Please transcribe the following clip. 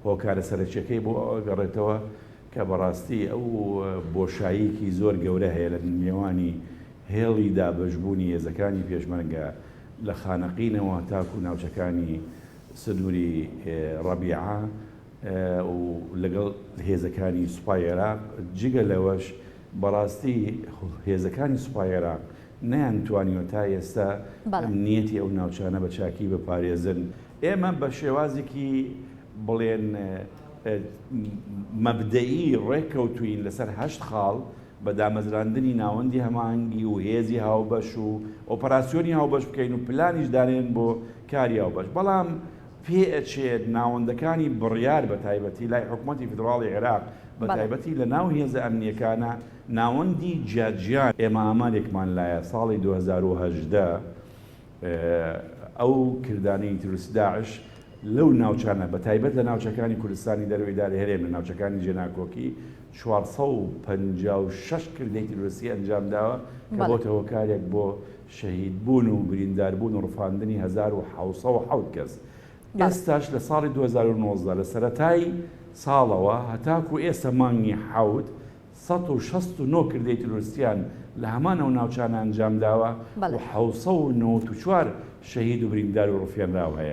هۆکارە سەرەکیەکەی بۆ ئەگەڕێتەوە کە بەڕاستی ئەو بۆشاییەکی زۆر گەورە هەیە لە نێوانی هێڵی دابەشبوونی هێزەکانی پێشمەرگە لە خانەقینەوە تاکو ناوچەکانی سنووری ڕەبیعە و لەگەڵ هێزەکانی سوپای عێراق، جگە لەوەش بەڕاستی هێزەکانی سوپای عێراق نەیانتوانیوە تا ئێستا ئەمنیەتی ئەو ناوچانە بە چاکی بپارێزن. ئێمە بە شێوازێکی بڵێن مەبدەئی ڕێککەوتووین لەسەر هەشت خاڵ بە دامەزراندنی ناوەندی هەماهەنگی و هێزی هاوبەش و ئۆپەراسیۆنی هاوبەش بکەین و پلانیش دانێن بۆ کاری هاوبەش، بەڵام پێئەچێت ناوەندەکانی بڕیار بە تایبەتی لای حکومەتی فیدڕاڵی عێراق بە تایبەتی لە ناو هێزە ئەمنییەکانە ناوەندی جیاجیان، ئێمە ئامارێکمان لایە ساڵی 2018 ئەو کردانەی تیرۆریستی داعش لەو ناوچانە بە تایبەت لە ناوچەکانی کوردستانی دەرەوەی داری هەرێم لە ناوچەکانی جێناکۆکی 456 کردەی تیرۆریستی ئەنجام داوە کە بۆتە هۆکارێک بۆ شەهیدبوون و برینداربوون و ڕفاندنی 1707 کەس. ئێستاش لە ساڵی 2019 لە سەرەتای ساڵەوە هەتاکو ئێستا مانگی حەوت 169 کردەی تیرۆریستیان لە هەمان ئەو ناوچانە ئەنجامداوە و 794 شەهید و بریندار و ڕفێنراو هەیە.